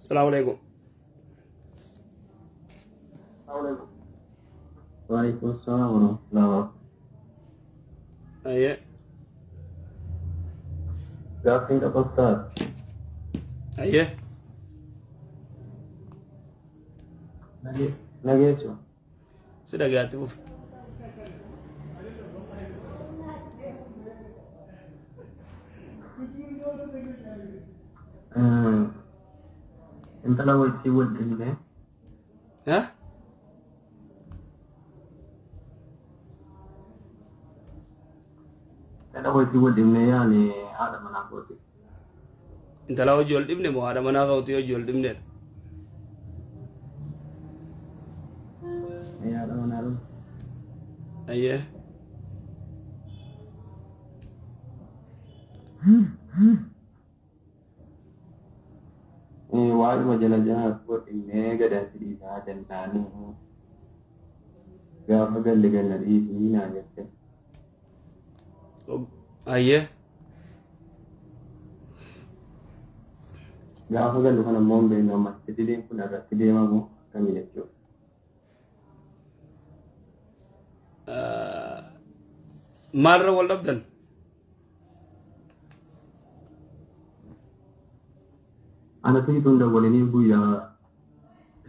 Salaamu alaikum. Waalaikum salaam warahmatullahi wabarakatuh. Ayyee. Gaaffiin qaba ustaaz. Ayyee. Nageessu. Si dhagaatti fufi. Intala wajjin wal dhibne. Ha? Intala wajjin wal dhibne yaani haadha manaa kooti. Intala hojii wal dhibne moo haadha manaa kootii hojii wal dhibneedha? Haadha manaa dhufu. Ayyee. Waa'ima jala jala godhinnee gadaatti dhiisaa jennaanii gaafa galle galla dhiisii naan jette. Ayyee. Gaafa gallu kana immoo hin beeknu ammatti diliin kun irratti deemamu akkamii jechuudha. Maalirra wal dhabdan? Ana tuun dawwalanii guyyaa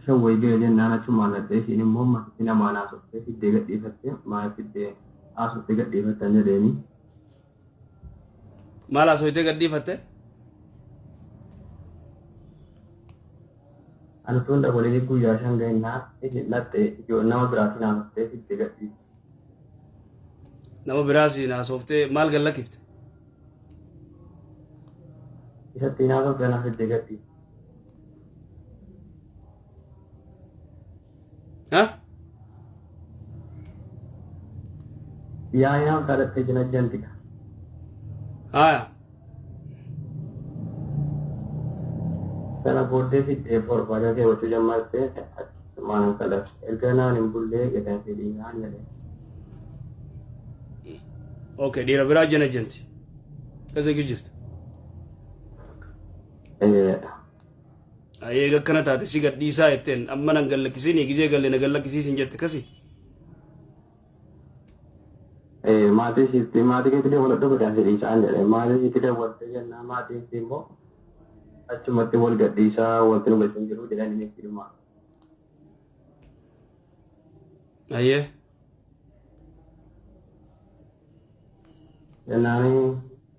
shan wayii ga'e jennaan achumaan dhaqxee ishiin immoo ammasitti namaan haasoftee fiddee gadhiifatte maal fiddee haasoftee gadhiifattan jedheeni. Maal haasoftee gadhiifatte? Ana tuun dawwalanii guyyaa 5 ga'ennaan ishiin dhaqxee nama biraatiin haasoftee fiddee gadhiifte. Nama biraasiin haasoftee maal gad lakkifte? Isatti haasofte ana fiddee gadhiifte. Ha? Yaa yaa kadhattee jina jantika. Haya. Sana booddee fiddee barbaada keewwachuu jammartee achumaan kadhatte. Erga naan hin bullee gadan fedhii naan jedhe. Okay, dhiira biraa jana janti. Akkasii jirti. Eega akkana taate si gadhiisaa jetteen amma nan gallakkisiinii gizee galle na gallakkisiisin jette kasi. Maatii ishiitti maatii keetti dabaladhu gadan fedhii isaan jedhe. Maatii ishiitti dabalte jennaan maatiin ishii immoo achumatti wal gadhiisaa wanti nu galchuun jiru jedhanii itti dhuma. Ayyee. Jennaani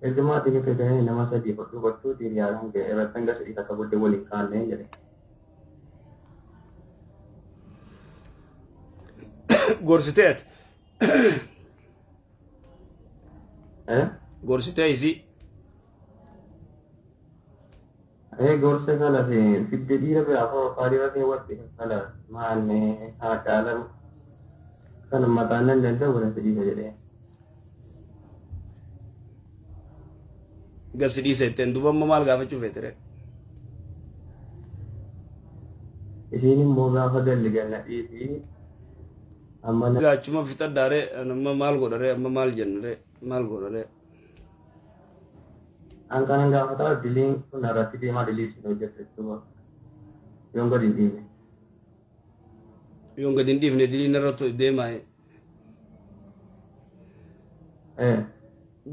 erga maatii kee gahee nama sadii hodhuu gochuu hiriyaan ga'e irratti hanga sadii takka booddee waliin kaannee jedhe. Gorsitee ati. Gorsitee isii. Ee gorsa kana fi fidde dhiira biraa fa'aa keewwatte kana maalne haa caalan kana mataan nan danda'u na fedhiisa jedhee. Gasi dhiisa jetteen duuba amma maal gaafachuu feete ree? Isiin immoo gaafa galli ganna dhiisii amma na Gaachuma fixadhaa ree amma maal godha ree amma maal jenna ree maal godha ree? An kanan gaafataa diliin kun irratti deemaa dilii isin hojjette jechuudha. Yoon gadi hin dhiifne. Yoon gadi hin dhiifne diliin irratti deemaa.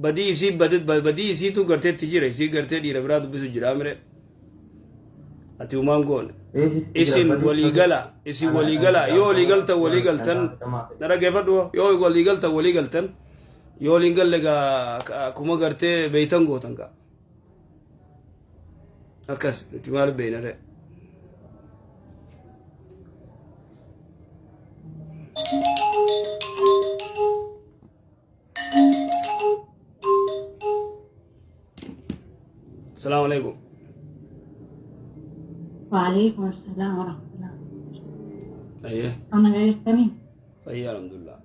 Badii isii badii isiitu garteetti jira isii gartee dhiira biraa dubbisu jira mire. Ati humaan goone. Isin walii gala isin walii gala yoo walii galtan walii galtan na dhaggeeffadhu yoo walii galtan walii galtan yoo waliin galle gaa akkuma gartee beeytan gootan gaa. Akkas nuti maal beeyna ree. Salaamu alaikum. Waalaikum assalam warahmatullah. Ayyee Ana jirtanii? fayyaa alhamdulillah.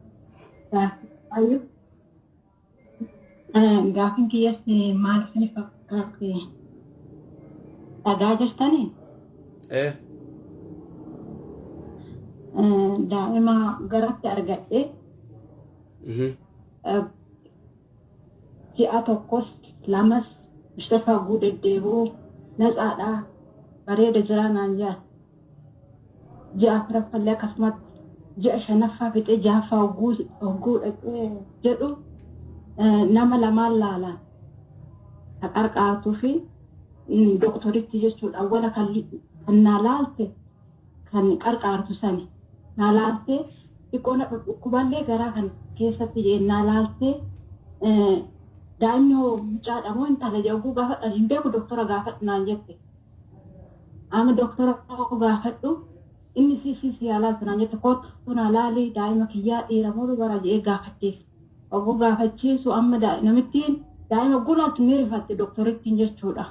Ayyuu. Gaafin kiyyas maal isin fakkaate? Dhagaa jirtanii? Daa'ima garatti argadhe ji'a tokkos lamas Mustafaa guu deddeebi'u natsaadha. Bareeda jira naan jedhan. Ji'a afuraffallee akkasumatti ji'a shanaffaa fixee ja'affaa hogguu dhaqee jedhu nama lamaan laalan. Ka qarqaartuu fi doktoritti jechuudha. Awwala kan naa laalte kan qarqaartu sani. Naa laalte xiqqoo na dhukkuballee garaa kan keessatti jee naa laalte, daa'imni hoo mucaadha moo intala jedhu gaafadha, hin beeku, doktora gaafadhu naan jette. Amma doktora gaafadhu, inni si yaalaa naan jette, kootu naa laali, daa'ima kiyyaa dhiira moo dubara jedhee gaafachiisa. Oguu gaafachiisu amma namittiin daa'ima gulaatti ni rifatte doktorittiin jechuudha.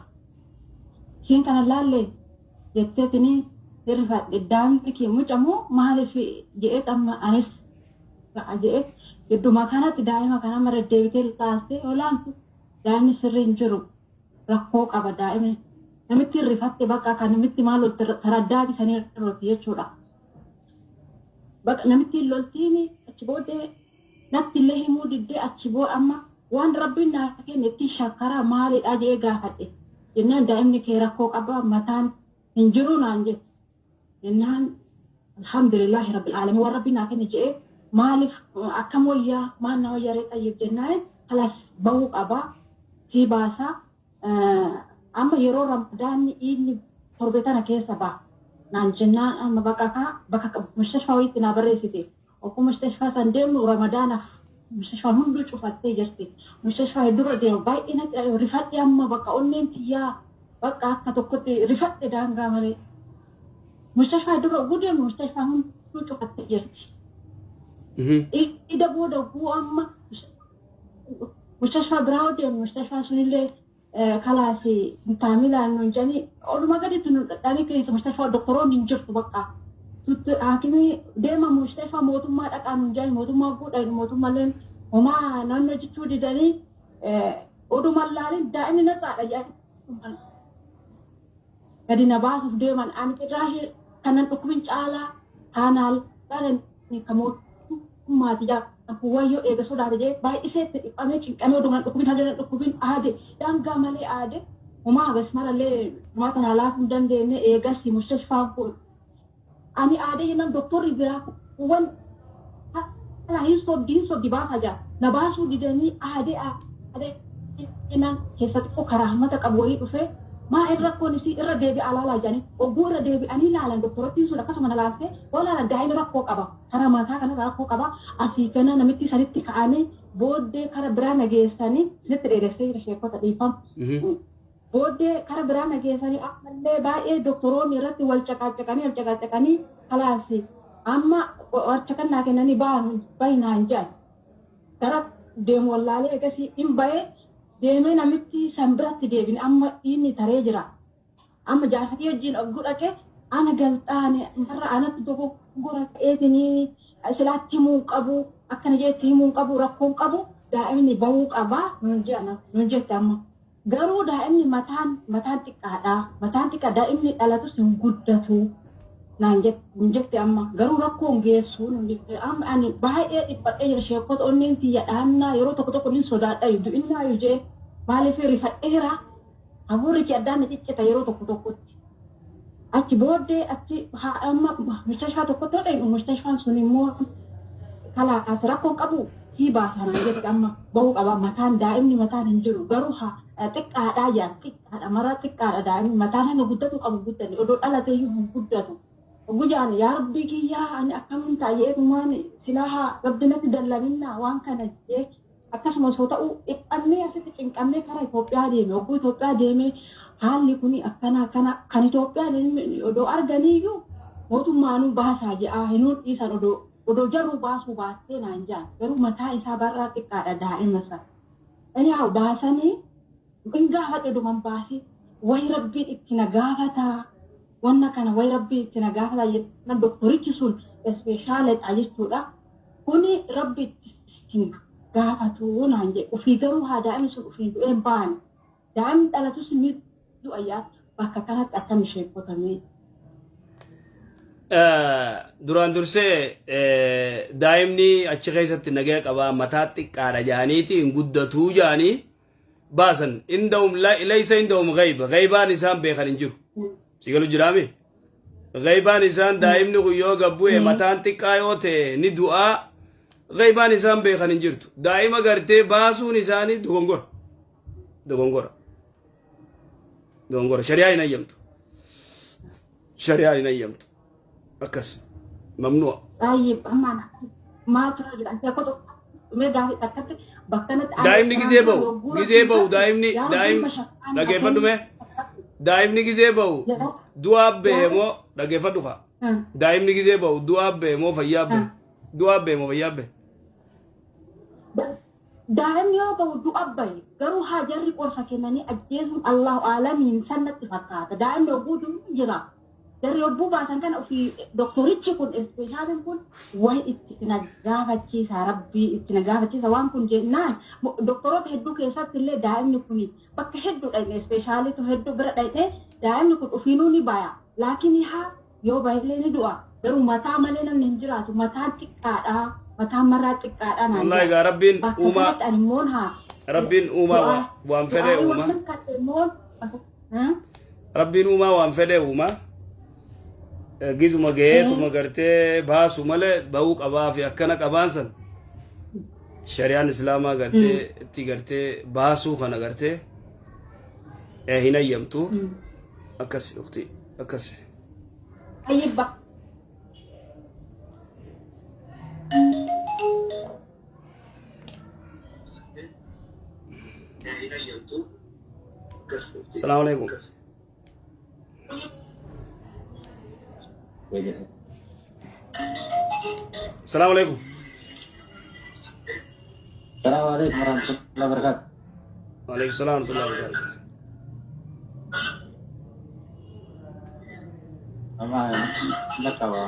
Isheen kana laalle jetteetini ni rifadhe, daa'imni kee muca moo maaliif jedhee, amma anis jedhee gidduma kanatti daa'ima kana amma deddeebitee laaltee olaantu daa'imni sirrii hin jiru, rakkoo qaba daa'imni. Namitti rifatte, bakka kan namitti maal taraddaati sanii lolti jechuudha. Bakka namitti loltiin achi booddee natti illee himuu diddee, achi booda amma waan rabbiin naa kenne ittiin shakkaraa maalidha jedhee gaafadhe. Jennaan daa'imni kee rakkoo qaba, mataan hin jiru naan jedhe. Jennaan alhamdulillahi rabbil alamin, waan rabbiin naa kenne jedhee, maaliif akkam wayyaa, maal na wayyaa ree xayyib jennaan, kalas bahuu qaba, sii baasaa, amma yeroo ramadaanni inni torbe tana keessa ba'a. Naan jennaan amma bakka bakka mustashfaa wayiitti naa barreessite. Okkuu mustashfaa san deemnu ramadaanaaf mustashfaan hunduu cufattee jirti. Mustashfaa heddurra deemu baay'ee natti rifadhe, amma bakka onneen tiyyaa bakka akka tokkotti rifadhe daangaa malee. Mustashfaa heddurra oguu deemnu mustashfaan hunduu cufattee jirti. Ida booda oguu amma mustashfaa biraa deemnu, mustashfaan sunillee kalaas taamilaan nuun jedhanii odumaa gaditti nu dhadhaanii keessa mustashfaa doktoroonni hin jirtu bakka. Haakimii deema, mustashfaa mootummaa dhaqaa nuun jedhanii, mootummaa godhan, mootummaalleen homaa naannoo jechuu didanii, oduma laalin daa'imni natsaadha jedhanii gadi na baasuuf deeman. Ani cirraashii kanan dhukkubin caalaa taanaan laalan ka mootummaati jedhamu wayyoo eega sodaate jedhee baay'iseetti dhiphamee cinqamee, oduma dhukkubin haga dhukkubin aade daangaa malee aade, homaa hagas marallee homaa tanaa laafuu hin dandeenye. Eegas mustashfaan kun ani aadee jennaan doktorri biraa wan hin sobdi, hin sobdi, baasaa jira, na baasuu didanii, aadee aadee jennaan keessa xiqqoo karaa hammata qabu wayii dhufee, maa irra rakkoon isii irra deebi'aa laalaa jedhanii, ogguu irra deebi'anii laalan doktorattiin sun akkasuma na laaltee yoo laalan daa'imni rakkoo qaba, karaa mataa kanarra rakkoo qaba. Asii kana namitti sanitti ka'anii booddee kara biraa na geessanii, sinitti dheeressee jira sheekota, dhiifama. Booddee kara biraa na geessanii ammallee baay'ee doktoroonni irratti wal caqaacaqanii wal caqaacaqanii, kalaasi amma warcha kan naa kennanii bahinaan jedhan. Gara deemu wallaalee egasii hin bahee deemee namitti san biratti deebine, amma inni taree jira. Amma jaarsatii wajjin ogguu dhaqee ana galxaane marra anatti dogoggora ta'eetinii silaatti himuu hin qabu, akkana jeetti himuu hin qabu, rakkoo hin qabu, daa'imni bahuu qaba nuun jedhan nuun jette amma. Garuu daa'imni mataan xiqqaadha. Mataan xiqqaa, daa'imni dhalatus hin guddatu naan jette, amma garuu rakkoo hin geessu nuun jette. Amma ani baay'ee dhiphadhee jira sheekota, onneen tiyya dhaannaa, yeroo tokko tokko nin sodaadha du'innaayu jee, maaliif rifadheera, hafuurri kee addaan na ciccita yeroo tokko tokkotti. Achi booddee achi amma mustashfaa tokkotti yoo dhaqnu, mustashfaan sun immoo kalaas rakkoo qabu sii baasa naan jette, amma bahuu qaba, mataan daa'imni mataan hin jiru, garuu xiqqaadhaa jaa, xiqqaadha, maraa xiqqaadha, daa'imni mataan hanga guddatu qabu guddanne, odoo dhalateeyyuu hin guddatu. Gujaan yaa rabbii kiyyaa ani akkamiin taa'eetumaan silaa rabbi natti dallaninnaa waan kana jee, akkasuma osoo ta'u dhiphannee asitti cinqamnee karaa Itoophiyaa deeme. Ogguu Itoophiyaa deeme haalli kun akkana akkana, kan Itoophiyaa odoo arganiiyyuu mootummaanuu baasaa jedhaa hinuun dhiisan, odoo jaruu baasuu baattee naan jaan, garuu mataa isaa barraa xiqqaadha daa'ima isaa. Anyhow baasanii hin gaafadhe duman baasee, wayi rabbiin itti na gaafataa wanna kana, wayi rabbiin itti na gaafataa jennaan doktorichi sun ispeeshaaledha jechuudha. Kuni rabbi itti hin gaafatu naan jedhe. Ofii garuu haa daa'imni sun ofii du'ee hin baane. Daa'imni dhalatus ni du'a yaattu, bakka kanatti akkam isheekkotamee. Duraan dursee daa'imni achi keessatti nagaya qabaa, mataa xiqqaadha jedhaniiti hin guddatuu jedhanii baasan. Indahum laysa indahum ghayba, ghaybaan isaan beekan hin jiru. Si galu jiraami? Ghaybaan isaan daa'imni kun yoo gabbu'e mataan xiqqaa yoo ta'e ni du'aa, ghaybaan isaan beekan hin jirtu. Daa'ima gartee baasuun isaanii dogongora. Dogongora. Dogongora. Shari'aa hin hayyamtu. Shari'aan hin hayyamtu. Akkas. Mamnu'a. Baay'ee ammaan maaltu jira? Akka tokko mee gaafii akkatti bakka kanatti. Daa'imni gizee bahu daa'imni daa'im dhageeffadhu mee, daa'imni gizee bahu du'aa bahe moo, dhageeffadhu kaa, daa'imni gizee bahu du'aa bahe moo fayyaa bahe? Du'aa bahe moo fayyaa bahe? Daa'imni yoo bahu du'a bahe, garuu haa jarri qorsa kennanii ajjeesuun Allahu aalamiin sannatti fakkaata. Daa'imni hogguu du'u jira. Jarri hogguu baasan kana ofii doktorichi kun, ispeeshaaliin kun, wayi itti na gaafachiisa, rabbii itti na gaafachiisa waan kun jennaan, doktoroota hedduu keessatti illee daa'imni kun bakka hedduu dhaqne, ispeeshaalitu hedduu bira dhaqne, daa'imni kun ofiinuu ni baya. Laakiin haa yoo bahillee ni du'a. Garuu mataa malee namni hin jiraatu. Mataan xiqqaadha. Mataan marraa xiqqaadha naan Wallaahi jedha. gaa rabbiin Bakka uumaa kanatti ani immoo haa. Rabbiin uumaa waan fedhe uumaa. Rabbiin uumaa waan fedhe uumaa. Gizuma gaheetuma gartee baasu malee bahuu qabaa fi akkana qabaan san shari'aan islaamaa gartee itti gartee baasuu kana gartee hin hayyamtu. Akkas ukhti, akkas. Ayyibba. Salaamu alaikum. Salaamu alaikum. السلام عليكم ورحمة الله وبركاته. Waalaikum salaam wa rahmatullahi wa barakatuh. Amma lakkawa.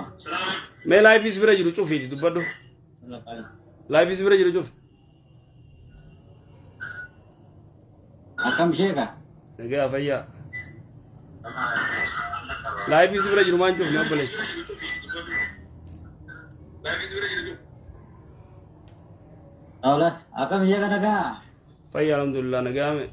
Mee live bira jiru cufiiti dubbadhu. Live bira jiru cufi. Akkam sheeka? Nagaa, fayyaa. Live bira jiru maan cufne, obboleessi? Awla, akkam sheeka, nagaa? Fayyaa, alhamdulillah, nagaame.